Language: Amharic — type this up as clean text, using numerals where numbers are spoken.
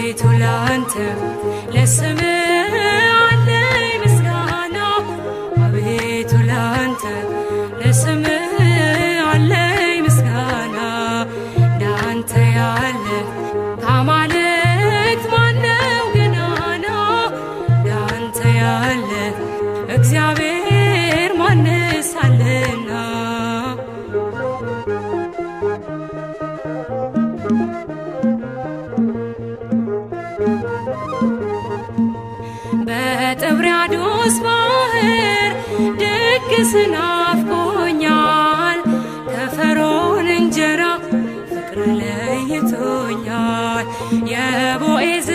አቤቱ ላንተ ለስምህ አለኝ ምስጋና፣ አቤቱ ላንተ ለስምህ አለኝ ምስጋና። እንዳንተ ያለ ከአማልክት ማነው ገናና? እንዳንተ ያለ እግዚአብሔር ማንስ አለና? በጥብርያዶስ ባህር ድግስ ናፍቆኛል፣ ከፈርዖን እንጀራ ፍቅር ለይቶኛል። የቦዔዝ